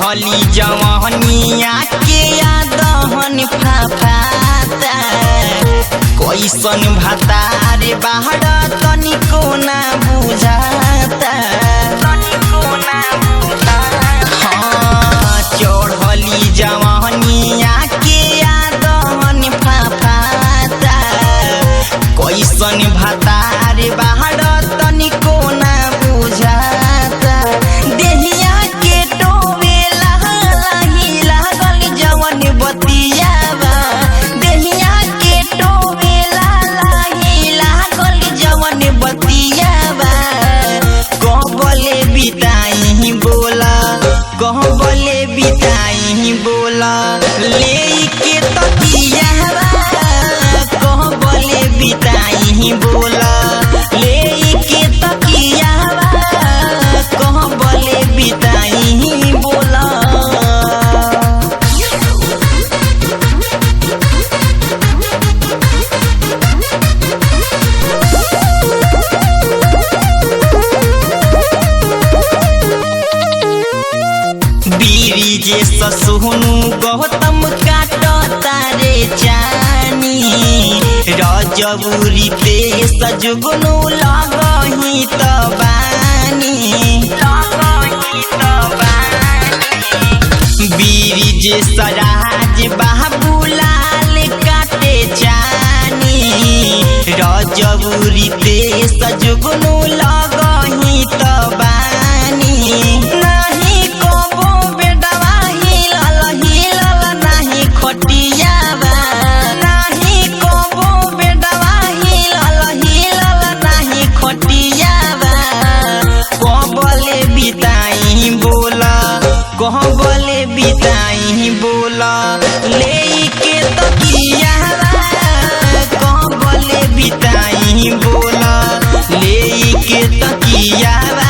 चढ़ली जवनिया के दहन फाफाता। कैसन भातार बाहर तनिको ना बुझाता। हाँ, चढ़ली जवनिया के दहन फाफाता। कैसन भातार बाहर तनिको ना बुझाता। देहिया के टोवेला लाही लागल जवन बतियावा। देहिया के टोवेला लाही लागल जवन बतियावा। कहबले बिताई बोला, कहबले बिताई बोला, लेके तकियावा। कहबले बिताई बोला, लेके तकियावा। कहबले बिताई बोला। बीरी ससुनु गौतम काट तारे चानी। रजबुरी ते सजुगुनु लगही त बानी। बीरिज सराज बाबूलाल काटे चानी। रजबुरी ते सजुगुनु लगही त बानी। नाही कबो बेडवा हिलल हिलल नाही खटियावा। नाही कबो बेडवा हिलल हिलल नाही खटियावा। कहबले बिताई बोला, कहबले बिताई बोला, लेके तकियावा। कहबले बिताई बोला, लेके तकियावा।